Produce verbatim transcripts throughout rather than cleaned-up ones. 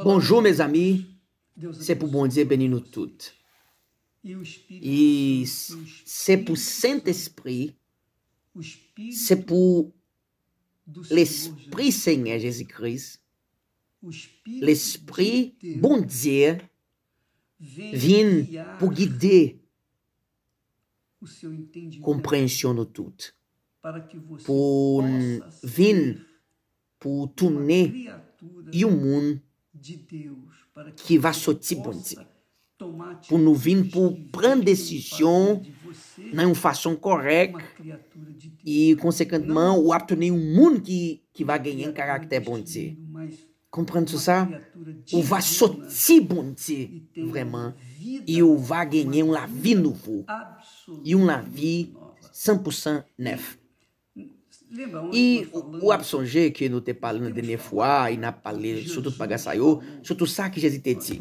Bonjou, mezanmi. Se pou Bondye beni nou tout. E s- se pou Sentespri, se pou Lespri Senyè Jezi Kris, Lespri Bondye vin pou gide konprensyon nou tout, pou n vin, pou w tounen yon moun ki va soti Bondye, pou nou vin pou pran desizyon nan yon fason kòrèk, e konsekantman, w ap tounen yon moun ki, ki va genyen karaktè Bondye. Konprann sou sa? Ou va soti Bondye, vrèman, e ou va genyen yon lavi nouvo, yon lavi san pou san nèf. E ou ap sonje ke nou te pale nan dènye fwa, e n ap pale sou tout bagay sa yo, sitou sa ke Jezi te di.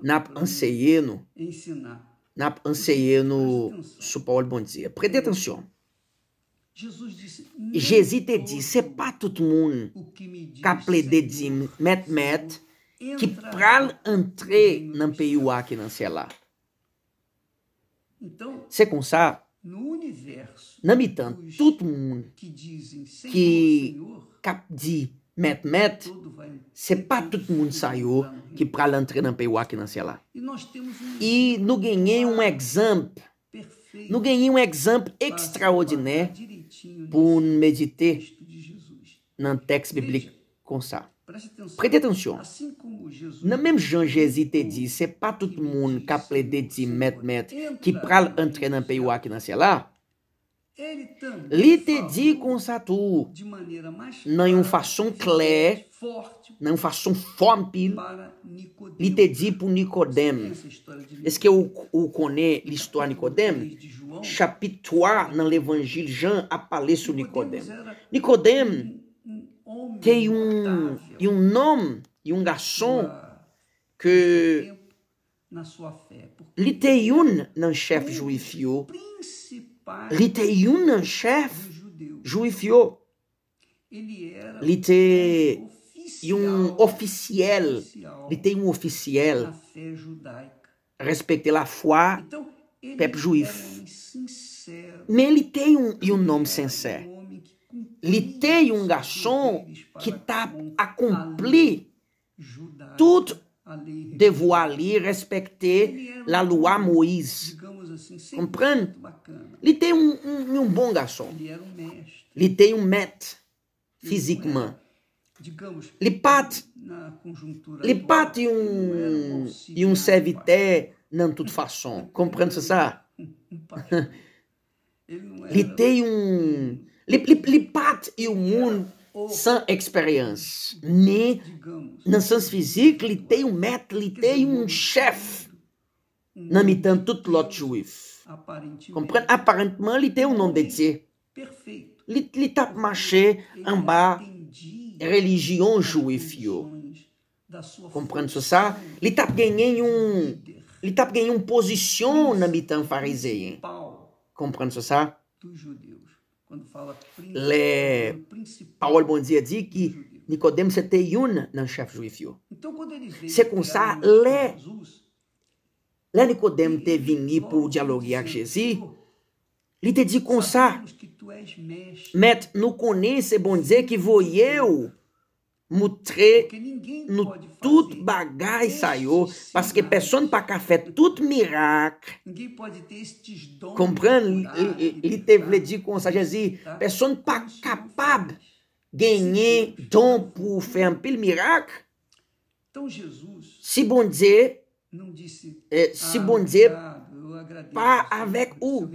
N ap anseye nou, n ap anseye nou sou pawòl Bondye. Prete atansyon. Jezi te di, se pa tout moun k ap plede di m, mèt, mèt, ki pral antre nan peyi wa ki nan syèl la. Se konsa, nan mitan tout moun ki k ap di, mèt, mèt, se pa tout moun sa yo ki pral antre nan peyi wa ki nan syèl la. E nou genyen yon egzanp, nou genyen yon egzanp ekstraòdinè pou n medite nan tèks biblik konsa. Prete atansyon. Nan menm jan Jezi te di, se pa tout moun k ap plede di, mèt, mèt, ki pral antre nan peyi wa ki nan syèl la. Li te di konsa tou, nan yon fason klè, nan yon fason fò anpil, li te di pou Nikodèm. Èske ou, ou konnen listwa Nikodèm? Chapit twa nan levanjil Jan ap pale sou Nikodèm. Nikodèm te yon, yon nonm, yon gason ke li te youn nan chèf jwif yo. Li te youn nan chèf jwif yo. Li te yon ofisyèl. Li te yon ofisyèl. Respekte lafwa pèp jwif. Men li te yon, yon nonm sensè. Li te yon gason ki t ap akonpli tout devwa li, respekte lalwa Moyiz. Konprann? Li te yon, yon, yon bon gason. Li te yon mèt fizikman. Li pa t, li pa t yon, yon sèvitè nan tout fason. Konprann se sa? Li te yon, li, li, li pa t yon moun san eksperyans. Men, nan sans fizik, li te yon mèt, li te yon chèf nan mitan tout lòt jwif. Konprann? Aparantman, li te yon nonm de Dye. Li, li t ap mache anba relijyon jwif yo. Konprann sou sa? Li t ap genyen yon, li t ap genyen yon pozisyon nan mitan farizeyen. Konprann sou sa? Lè pawòl Bondye di ki Nikodèm se te youn nan chèf jwif yo. Se konsa, lè, lè Nikodèm te vini pou dyaloge ak Jezi, li te di konsa, mèt, nou konnen se Bondye ki voye w moutre nou tout bagay sa yo, paske pèsonn pa ka fè tout mirak. Konprann, li, li, li te vle di konsa, Jezi, pèsonn pa kapab genyen don pou fè anpil mirak. Si Bondye, eh, si Bondye pa avèk ou,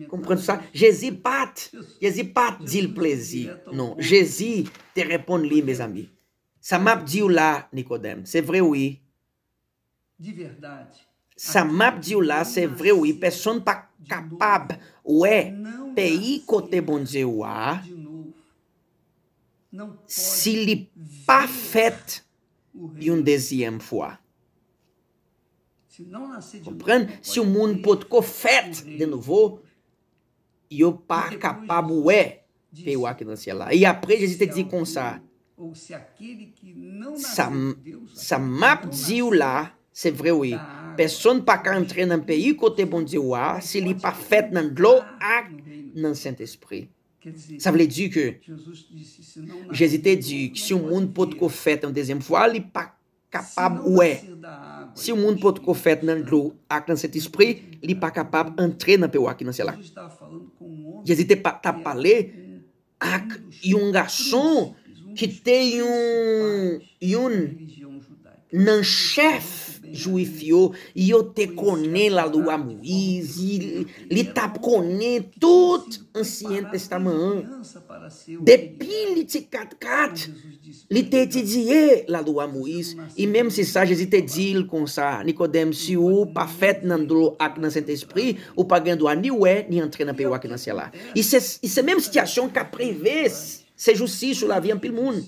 konprann sa? Jezi pa t, Jezi pa t di l plezi. Non, Jezi te reponn li, mezanmi. Sa m ap di w la, Nikodèm, se vre wi. Sa m ap di w la, se vre wi. Pèsonn pa kapab wè peyi kote Bondye wa si li pa fèt yon dezyèm fwa. Konprann? Si yon moun potko fèt de nouvo, yo pa kapab wè peyi wa ki nan syèl la. E apre, Jezi te di konsa, Sa, sa m ap di w la, se vre wi. Pèsonn pa ka antre nan peyi kote Bondye w a si li pa fèt nan dlo ak nan Sentespri. Sa vle di ke Jezi te di, si yon moun potko fèt yon dezyèm fwa, li pa kapab wè. Si yon moun potko fèt nan dlo ak nan Sentespri, li pa kapab antre nan peyi wa ki nan syèl la. Jezi te pa, t ap pale ak yon gason ki te yon, yon nan chèf jwif yo, yo te konnen lalwa Moyiz, li, li t ap konnen tout Ansyen Testaman an. Depi li ti katkat, li te etidye lalwa Moyiz. E menm se sa Jezi te di l konsa, Nikodèm, si ou pa fèt nan dlo ak nan Sentespri, ou pa gen dwa ni wè, ni antre nan peyi wa ki nan syèl la. E se, e se menm sitiyasyon k ap rive sejousi sou lavi anpil moun.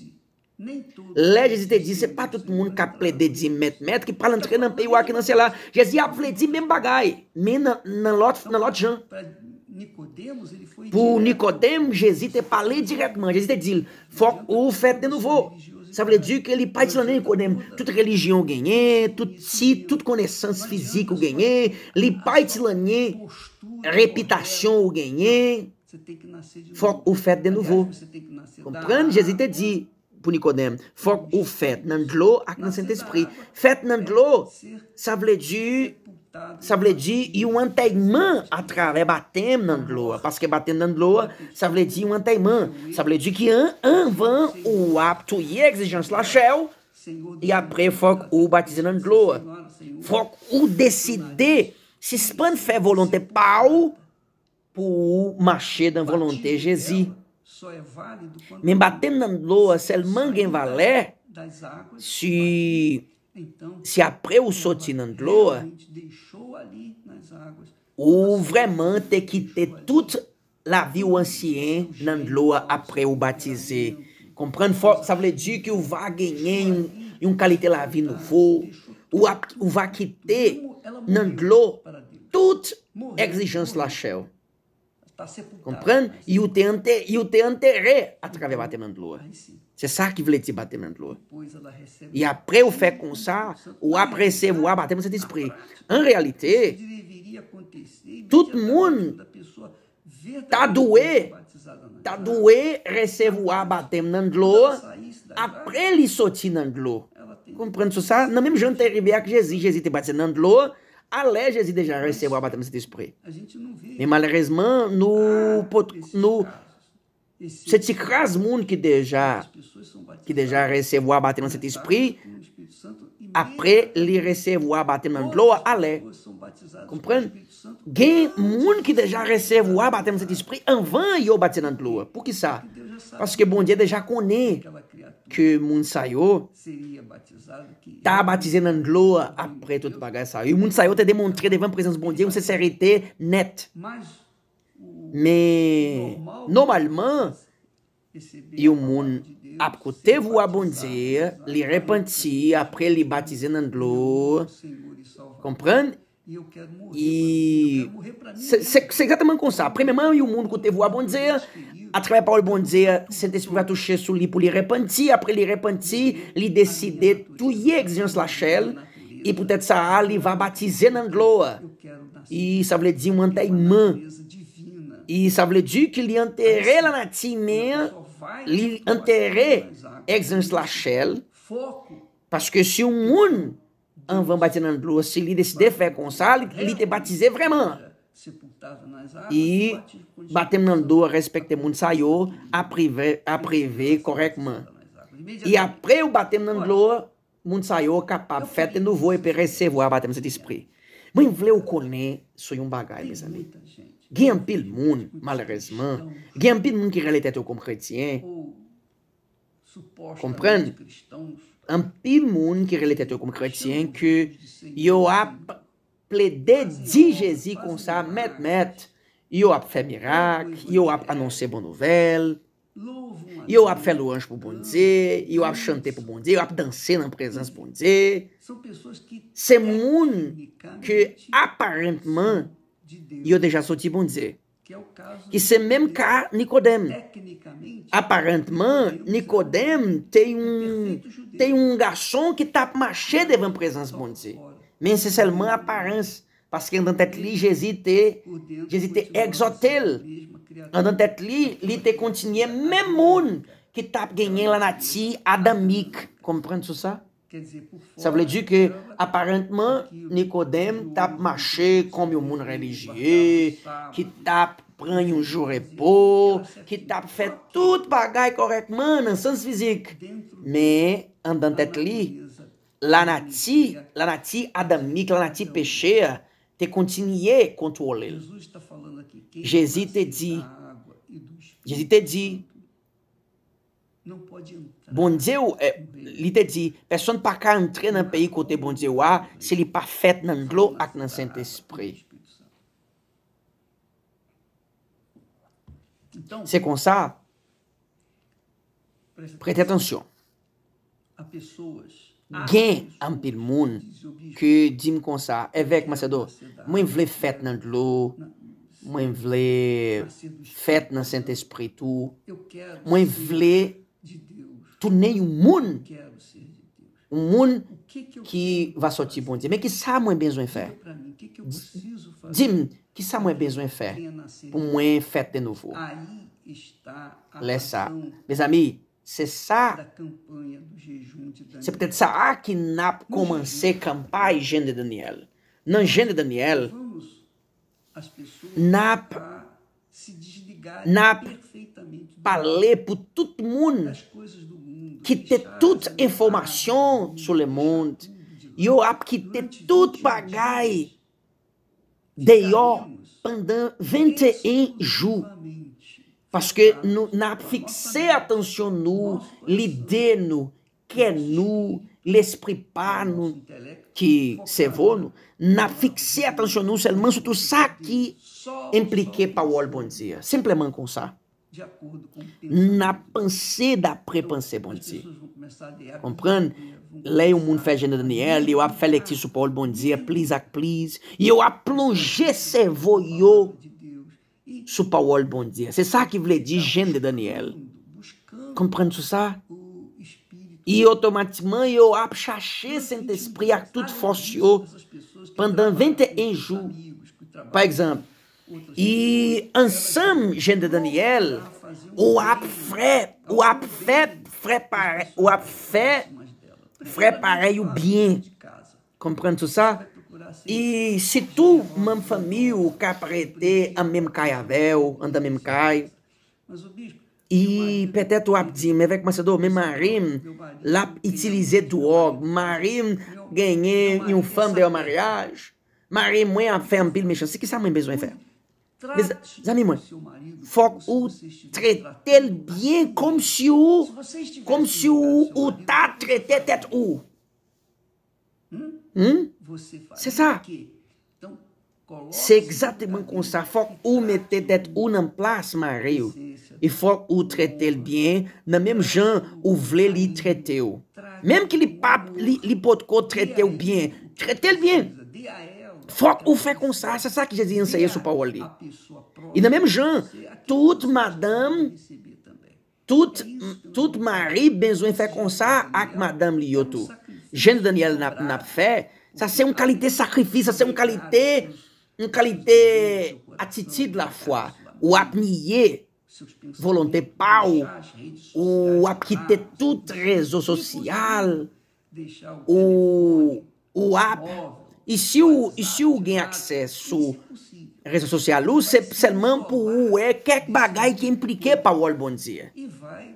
Lè Jezi te di, se pa tout moun k ap plede di, mèt, mèt, ki pral antre nan peyi wa ki nan syèl la. Jezi ap vle di menm bagay, men nan, nan lòt, nan lòt jan. Pou Nikodèm, Jezi te pale dirèkteman. Jezi te di l, fòk ou fèt de nouvo. Sa vle di ke li pa itilane Nikodèm. Tout relijyon w genyen, tout tit, tout konesans fizik ou genyen, li pa itilane repitasyon ou genyen. Fòk ou fèt de nouvo. Konprann? Jezi te di pou Nikodèm, fòk ou fèt nan dlo ak nan Sentespri. Fèt nan dlo, sa vle di, sa vle di yon antèyman atravè batèm nan dlo a. Paske batèm nan dlo a, sa vle di yon antèyman. Sa vle di ki an, anvan ou ap touye egzijans lachè w, e apre fòk ou batize nan dlo a. Fòk ou deside sispann fè volonte pa w pou ou mache nan volonte Jezi. Men batèm nan dlo a sèlman gen valè si, si apre ou soti nan dlo a, ou vrèman te kite tout lavi w ansyen nan dlo a apre ou batize. Konprann? Fò, sa vle di ke ou va genyen yon, yon kalite lavi nouvo. Ou ap, ou va kite nan dlo tout egzijans lachè w. Konprann? Yo te ante-, yo te antere atravè batèm nan dlo a. Se sa ki vle di batèm nan dlo a. E apre ou fè konsa, ou ap resevwa batèm Sentespri. An reyalite, tout moun ta dwe, ta dwe resevwa batèm nan dlo a apre li soti nan dlo. Konprann sou sa? Nan menm jan te rive ak Jezi, Jezi te batize nan dlo, alè Jezi deja resevwa batèm Sentespri. Men malerezman, nou pot-, nou, se ti kras moun ki deja, ki deja resevwa batèm Sentespri, apre li resevwa batèm nan dlo a, alè. Konprann? Gen moun ki deja resevwa batèm Sentespri anvan yo batize nan dlo a. Poukisa? Paske Bondye deja konnen ke moun sa yo ta batize nan dlo a apre tout bagay sa yo. Moun sa yo te demontre devan prezans Bondye yon senserite nèt. Men, nòmalman, yon moun ap koute vwa Bondye, li repanti, apre li batize nan dlo. Konprann? E se, se, se egzakteman konsa. Premyèman, yon moun koute vwa Bondye, atravè pawòl Bondye, Sentespri va touche sou li pou li repanti. Apre li repanti, li deside touye egzijans lachè l. E poutèt sa a, li va batize nan dlo a. E sa vle di yon antèyman. E sa vle di ke li antere lanati imen an, li antere egzijans lachè l. Paske si yon moun anvan batize nan dlo, si li deside fè konsa, li, li te batize vrèman. E batèm nan dlo a respekte moun sa yo ap rive, ap rive kòrèkman. E apre yon batèm nan dlo, moun sa yo kapab fèt de nouvo epi resevwa batèm Sentespri. Mwen vle w konnen sou yon bagay, mezanmi. Gen anpil moun, malerezman, gen anpil moun ki rele tèt yo kòm kretyen. Konprann? Anpil moun ki rele tèt yo kòm kretyen ke yo ap plede di Jezi konsa, mèt, mèt. Yo ap fè mirak, yo ap anonse bon nouvèl, yo ap fè lwanj pou Bondye, yo ap chante pou Bondye, yo ap danse nan prezans Bondye. Se moun ke aparantman yo deja soti Bondye. ki se menm ka Nikodèm. Aparantman, Nikodèm te yon, te yon gason ki t ap mache devan prezans Bondye. Men se sèlman aparans, paske anndan tèt li, Jezi te, Jezi te egzòte l. Anndan tèt li, li te kontinye menm moun ki t ap genyen lanati adamik. Konprann sou sa? Sa vle di ke, aparantman, Nikodèm t ap mache kòm yon moun relijye, ki t ap pran yon jou repo, ki t ap fè tout bagay kòrèkman nan sans fizik. Men, anndan tèt li, lanati, lanati adamik, lanati peche a, te kontinye kontwole l. Jezi te di, Jezi te di, Bondye w, eh, li te di, pèsonn pa ka antre nan peyi kote Bondye w a si li pa fèt nan dlo ak nan Sentespri. Se konsa, prete atansyon. Gen anpil moun ki di m konsa, evèk Macedo, mwen vle fèt nan dlo, mwen vle fèt nan Sentespri tou, mwen vle tounen yon moun, yon moun ki va sòti Bondye. Men ki sa mwen bezwen fè? Di m, ki sa mwen bezwen fè pou mwen fèt de nouvo? Lè sa, mezanmi, se sa, se petèt sa a ki n ap kòmanse kanpay jèn de Danyèl. Nan jèn de Danyèl, n ap, n ap pale pou tout moun kite tout enfòmasyon sou lemonn. Yo ap kite tout bagay deyò pandan venteyen jou. Paske nou, n ap fikse atansyon nou, lide nou, kè nou, lespri pa nou, ki sèvo nou, n ap fikse atansyon nou sèlman sou tout sa ki enplike pawòl Bondye a. Senpleman konsa. N ap panse dapre panse Bondye. Konprann? Lè yon moun fè jèn de Danyèl, yo ap fè lekti sou pawòl Bondye plis ak plis. Yo ap plonje sèvo yo sou pawòl Bondye. Se sa ki vle di jèn de Danyèl. Konprann sou sa? E otomatikman, yo ap chache Sentespri ak tout fòs yo pandan venteyen jou. Pa egzanp, e ansanm jèn de Danyèl, ou ap fè, ou ap fè frè parèy, ou ap fè frè parèy ou byen. Konprann tout sa? E sitou manm fanmi ou k ap rete an menm kay avè w, anndan menm kay. E petèt w ap di, men evèk Macedo, men mari m, l ap itilize dwòg. Mari m genyen yon fanm deyò maryaj. Mari mwen ap fè anpil mechanste. Kisa mwen bezwen fè? Mezanmi mwen, fòk ou trete l byen kòmsi ou, kòmsi ou, ou ta trete tèt ou. Hmm? Se sa. Se egzakteman konsa. Fòk ou mete tèt ou nan plas mari w. E fòk ou trete l byen, nan menm jan ou vle li trete w. Menm ki li pa, li, li potko trete w byen, trete l byen. Fòk ou fè konsa, se sa ki Jezi anseye sou pawòl li. E nan menm jan, tout madanm, tout, tout mari bezwen fè konsa ak madanm li yo tou. Jèn Danyèl n ap, n ap fè, sa se yon kalite sakrifis, sa se yon kalite, yon kalite atitid lafwa. Ou ap niye volonte pa w, ou ap kite tout rezo sosyal, ou, ou ap, e si w, e si w gen aksè sou rezo sosyal ou, se sèlman pou ou wè kèk bagay ki enplike pawòl Bondye.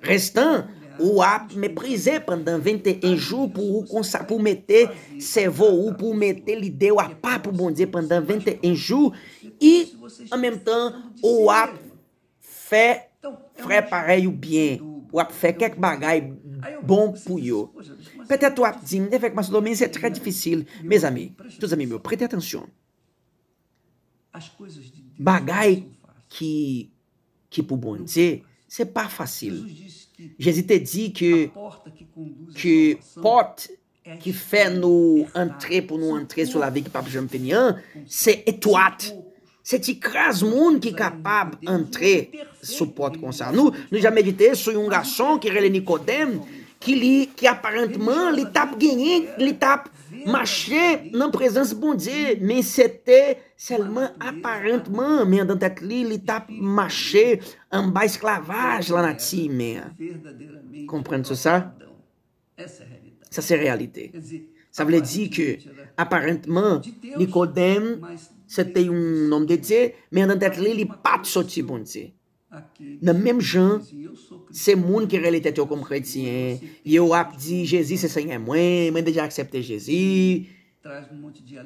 Restan, ou ap meprize pandan venteyen jou pou ou konsa, pou mete sèvo ou, pou mete lide w apa pou Bondye pandan venteyen jou, e an menm tan, ou ap fè frè parèy ou byen, w ap fè kèk bagay bon pou yo. Petèt w ap di m, evèk Macedo, men se trè difisil. Mezanmi, tout zanmi m yo, prete atansyon. Bagay ki, ki pou Bondye, se pa fasil. Jezi te di ke, ke pòt ki fè nou antre, pou nou antre sou lavi ki p ap janm fini an, se etwat. Se ti kras moun ki kapab antre sou pòt konsa. Nou, nou ja medite sou yon gason ki rele Nikodèm, ki li, ki aparantman, li t ap genyen, li t ap mache nan prezans Bondye, men se te sèlman aparantman, men andan tèt li, li t ap mache anba esklavaj lanati imen an. Konprann sou sa? Sa se reyalite. Sa vle di ke, aparantman, Nikodèm, se te yon nonm de Dye, men andan tèt li, li pa t sòti Bondye. Nan menm jan, se moun ki rele tèt yo kòm kretyen, yo ap di, Jezi se Senyè mwen, mwen deja aksepte Jezi.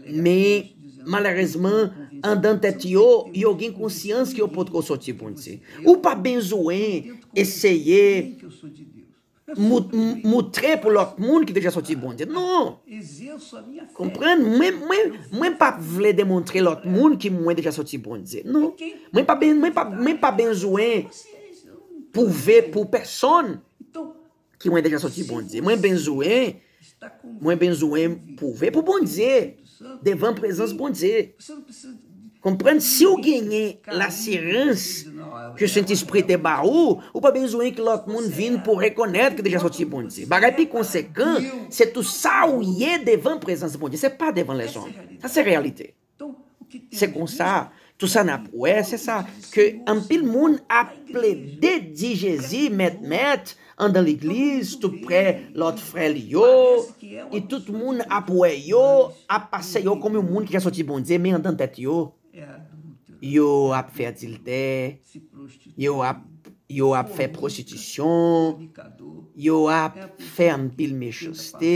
Men, malerezman, andan tèt yo, yo gen konsyans ke yo potko sòti Bondye. Ou pa bezwen eseye mou- m- moutre pou lòt moun ki deja sòti Bondye. Non. Konprann? Mwen, mwen, mwen pa vle demontre lòt moun ki mwen deja sòti Bondye. Non. Mwen pa ben, mwen pa, mwen pa bezwen pwouve pou pèsonn ki mwen deja sòti Bondye. Mwen bezwen, mwen bezwen pwouve pou Bondye, devan prezans Bondye. Konprann, si w genyen lasirans ke Sentespri te ba ou, ou pa bezwen ke lòt moun vin pou rekonèt ke deja sòti Bondye. Bagay pi konsekan, se tou sa ou ye devan prezans Bondye, se pa devan lèzòm. Sa se reyalite. Se konsa, tou sa n ap wè, se sa, ke anpil moun ap plede di Jezi, mèt, mèt, andan legliz, tou prè lòt frè li yo, e tout moun ap wè yo, ap pase yo kòm yon moun ki ka sòti Bondye, men andan tèt yo, yo ap fè adiltè, yo ap, yo ap fè pwostitisyon, yo ap fè anpil mechanste.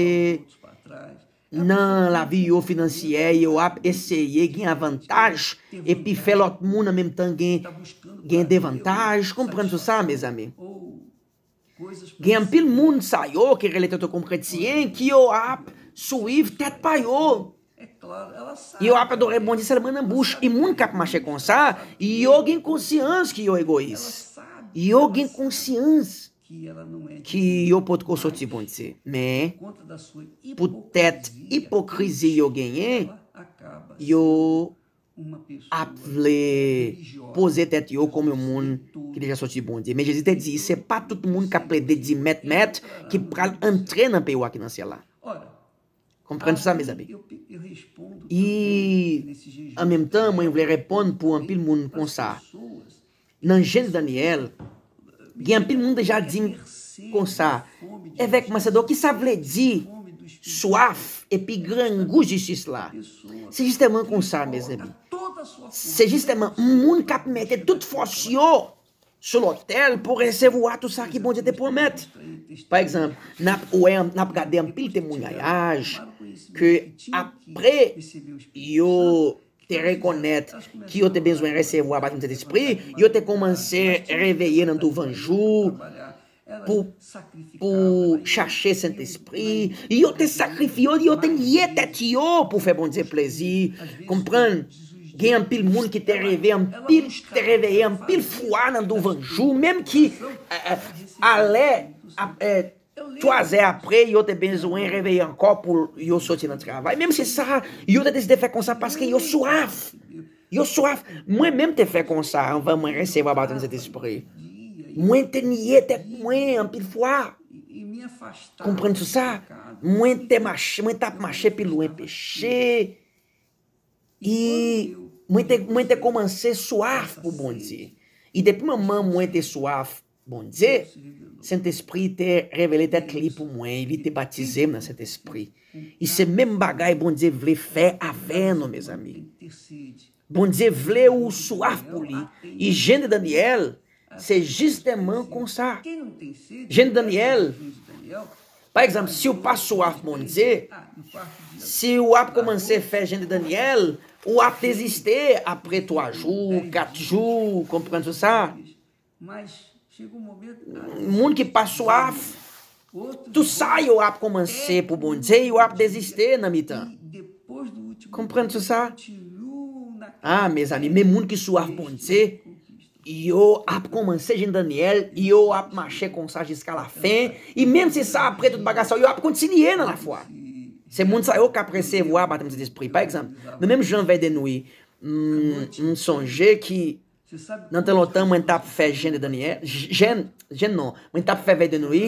Nan lavi yo finansyè, yo ap eseye gen avantaj, epi fè lòt moun an menm tan gen, gen devantaj. Konprann sou sa, mezanmi. Gen anpil moun sa yo ki rele tèt yo kòm kretyen, ki yo ap swiv tèt pa yo. Yo ap adore Bondye sèlman nan bouch. E moun k ap mache konsa, yo gen konsyans ki yo egoyis. Yo gen konsyans ki yo potko sòti Bondye. Men, poutèt ipokrizi yo genyen, yo ap vle poze tèt yo kòm yon moun ki deja sòti Bondye. Men Jezi te di, se pa tout moun k ap plede di, mèt, mèt, ki pral antre nan peyi wa ki nan syèl la. Konprann sa, mezanmi. E, an menm tan, mwen vle reponn pou anpil moun konsa. Nan Jènèz Danyèl, gen anpil moun deja di m konsa, evèk Masedo, ki sa vle di swaf epi grangou jistis la? Se jistèman konsa, mezanmi. Se jistèman moun k ap mete tout fòs yo sou lotèl pou resevwa tou sa ki Bondye te pwomèt. Pa egzanp, n ap wè, n ap gade anpil temwayaj ke apre yo te rekonèt ki yo te bezwen resevwa batem Sentespri, yo te kòmanse reveye nan douvanjou pou, pou chache Sentespri. Yo te sakrifye, yo, yo te liye tèt yo pou fè Bondye plezi. Konprann? Gen anpil moun ki te reve anpil, te reveye anpil fwa nan douvanjou, menm ki, eh, eh, alè, ap, eh, twazè apre, yo te bezwen reveye ankò pou yo soti nan travay. Menm si sa, yo te deside fè konsa paske yo swaf. Yo swaf. Mwen menm te fè konsa anvan mwen resevwa batem Sentespri. Mwen te niye tèt mwen anpil fwa. Konprann sou sa? Mwen te mache, mwen t ap mache pi lwen peche. E mwen te, mwen te kòmanse swaf pou Bondye. E depi moman mwen te swaf Bondye, Sentespri te revele tèt li pou mwen, e li te batize m nan Sentespri. E se menm bagay Bondye vle fè avè nou, mezanmi. Bondye vle ou swaf pou li. E jan de Danyèl, se jistèman konsa. Jan de Danyèl, pa egzanp, si w pa swaf Bondye, si w ap kòmanse fè jan de Danyèl, ou ap deziste apre twa jou, kat jou, konprann sou sa? Moun ki pa swaf, tou sa yo ap kòmanse pou Bondye, yo ap deziste nan mitan. Konprann sou sa? Ah, mezanmi, men moun ki swaf Bondye, yo ap kòmanse jan Danyèl, yo ap mache konsa jiska lafen, e menm si sa apre tout bagay sa, yo ap kontinye nan lafwa. Se moun sa yo k ap resevwa batem Sentespri. Pa egzanp, nan menm jan vèy de nwi, M, m sonje ki nan tan lontan, mwen t ap fè jèn de Danyèl, jèn, jèn non, mwen t ap fè vèy de nwi,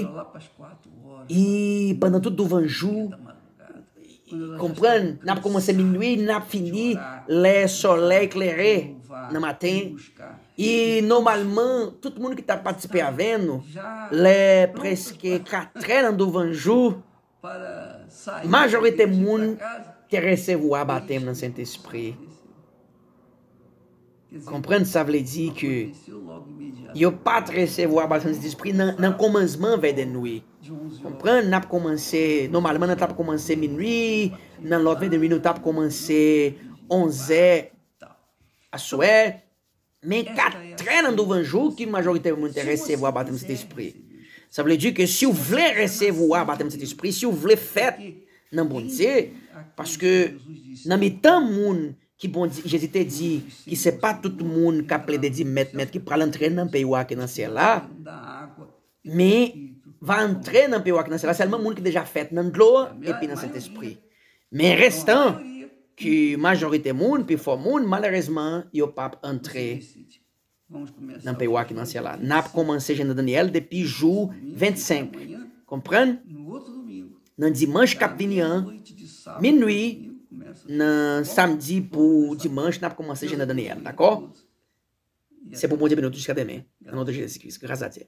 e pandan tout douvan jou, konprann, n ap kòmanse minwi, n ap fini lè sòlèy klere nan maten. E nòmalman, tout moun ki t ap patisipe avè nou, lè prèske katrè nan douvan jou, majorite moun te resevwa batèm nan Sentespri. Konprann, sa vle di ke yo pa t resevwa batèm Sentespri nan, nan kòmansman vèy de nwi. Konprann, n ap kòmanse, nòmalman, n t ap kòmanse minwi, nan lòt vèy de nwi, nou t ap kòmanse onzè aswè. Men katrè nan douvan jou ki majorite moun te resevwa batèm Sentespri. Sa vle di ke si w vle resevwa batèm Sentespri, si w vle fèt nan Bondye, paske nan mitan moun ki Bondye, Jezi te di, ki se pa tout moun k ap plede di, "Mèt, Mèt," ki pral antre nan peyi wa ki nan syèl la, men va antre nan peyi wa ki nan syèl la, sèlman moun ki deja fèt nan dlo epi nan Sentespri. Men restan, ki majorite moun, pifò moun, malerezman, yo p ap antre nan peyi wa ki nan syèl la. N ap kòmanse jèn de Danyèl depi jou vennsenk. Konprann? Nan dimanch k ap vini an, minwi, nan samdi pou dimanch, n ap kòmanse jèn de Danyèl, dakò? Se pou Bondye beni nou tout jiska demen. Nan non de Jezi Kris, gras a Dye.